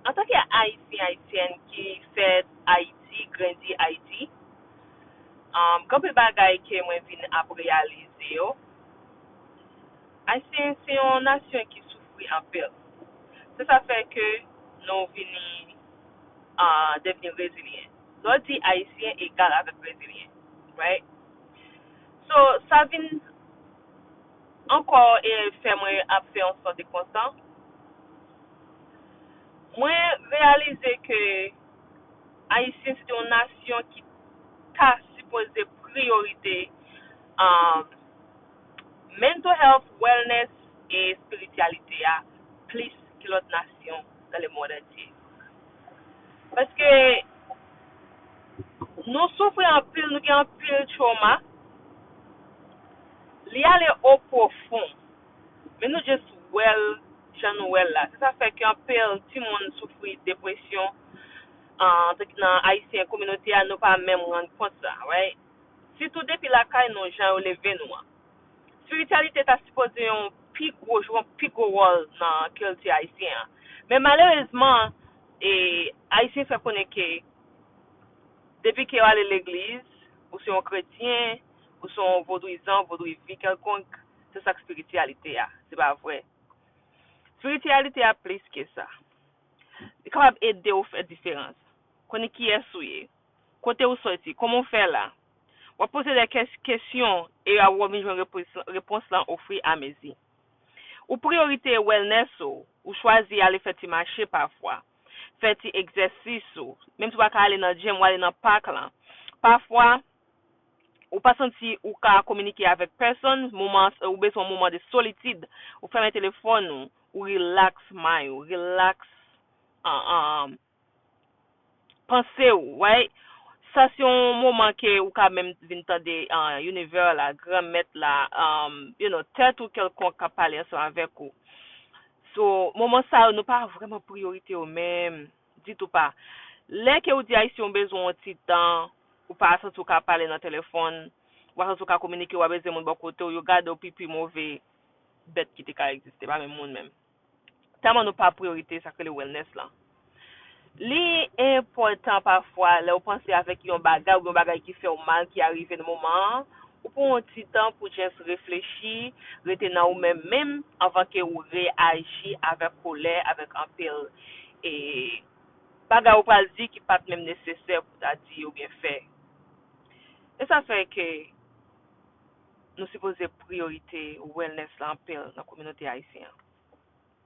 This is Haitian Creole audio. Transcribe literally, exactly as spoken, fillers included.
Antanke Ayisyen, Ayisyèn ki fèt Ayiti, grandi Ayiti, um, gen anpil bagay ke mwen vin ap reyalize yo. Ayisyen se yon nasyon ki soufri anpil. Se sa fè ke nou vini, uh, devni rezilyen. Lè w di Ayisyen egal avèk rezilyen, right? So, sa vin ankò e fè mwen ap fè yon sòt de konsta. Mwen reyalize ke Ayisyen se te yon nasyon ki ta sipoze priyorite, um, mental health, wellness e espirityalite a plis ke lòt nasyon dans le monde entier. Paske nou soufri anpil, nou gen anpil trauma. Li ale o pwofon. Men nou just wè l jan nou wè l la. Se sa fè ke anpil timoun soufri depresyon, ah, nan Ayisyen kominote a, nou pa menm rann kont sa, right? Sitou depi lakay nou, jan yo leve nou an. Espirityalite ta sipoze yon pi gwo, jwe yon pi gwo wòl nan kilti ayisyen an. Men malerezman, e, Ayisyen fè konnen ke depi ke w ale legliz, ou se yon kretyen, ou se yon vodouyizan, vodouivi kèlkonk, se sa k espirityalite a. Se pa vre. Espirityalite a plis ke sa. Li kapab ede w fè diferans. Konnen kiyès ou ye, kote w soti, kòman w fè la. W ap poze de kes-, kesyon e w ap vin jwenn repons, repons lan ofri a mezi. Ou priyorite wellness ou, ou chwazi ale fè ti mache pafwa, fè ti egzèsis ou, menm si w pa ka ale nan gym, w ale nan pak lan. Pafwa, ou pa santi ou ka kominike avèk pèsonn, moman, ou bezwen yon moman de solitid, ou fèmen telefòn ou, ou relax mind ou, relax, an, an, panse w, right? Sa se yon moman ke ou ka menm vin tande, ah, univè la, granmèt la, um, you know, tèt ou kèlkonk k ap pale ansanm avèk ou. So, moman sa yo, nou pa vrèman priyorite yo menm, ditou pa. Lè ke ou di Ayisyen ou bezwen yon ti tan, ou pa santi ou ka pale nan telefòn, ou pa santi ou ka kominike, ou pa bezwen moun bò kote w, yo gade w pi, pi move bèt ki te ka egziste, pa menm moun menm. Tèlman nou pa priyorite sa k rele wellness lan. Li enpòtan pafwa lè w panse avèk yon bagay oubyen yon bagay ki fè w mal ki arive nan moman an, ou pran yon ti tan pou just reflechi, rete nan ou menm menm anvan ke ou reyaji avèk kolè, avèk anpil, e, bagay ou pral di ki pa t menm nesesè pou ta di oubyen fè. E sa fè ke nou sipoze priyorite wellness lan anpil nan kominote ayisyen an.